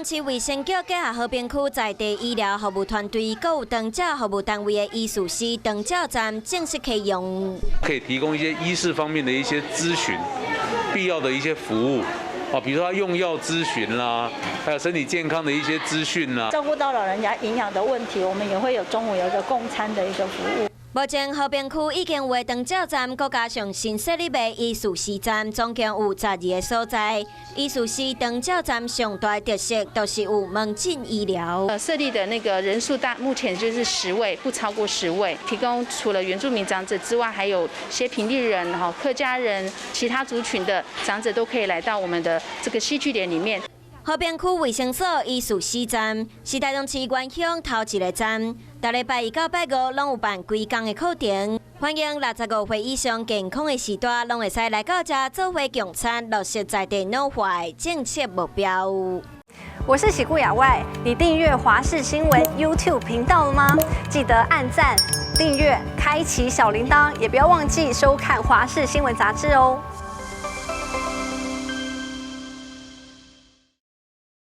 東市衛生局結合和平區在地醫療服務團隊，閣有長照服務單位的醫事師長照站正式啟用。可以提供一些醫事方面的一些諮詢，必要的一些服務，啊，比如說他用藥諮詢啦，還有身體健康的一些資訊啦。照顧到老人家營養的問題，我們也會有中午有一個供餐的一個服務。目前和平區已經有長照站，閣加上新設立的醫事師站，總共有12個所在。醫事師長照站上大特色，就是有門診醫療。設立的那個人數大，目前就是十位，不超過十位。提供除了原住民長者之外，還有些平地人、哈客家人、其他族群的長者都可以來到我們的這個西據點裡面。和平區衛生所醫事師站是台中市原鄉頭一個站，逐禮拜一到拜五攏有辦規工的課程，歡迎65歲以上健康的序大，攏會使來到遮做伙共餐，落實在地老化的政策目標。我是喜顧亞外，你訂閱華視新聞 YouTube 頻道了嗎？記得按讚、訂閱、開啟小鈴鐺，也不要忘記收看華視新聞雜誌哦。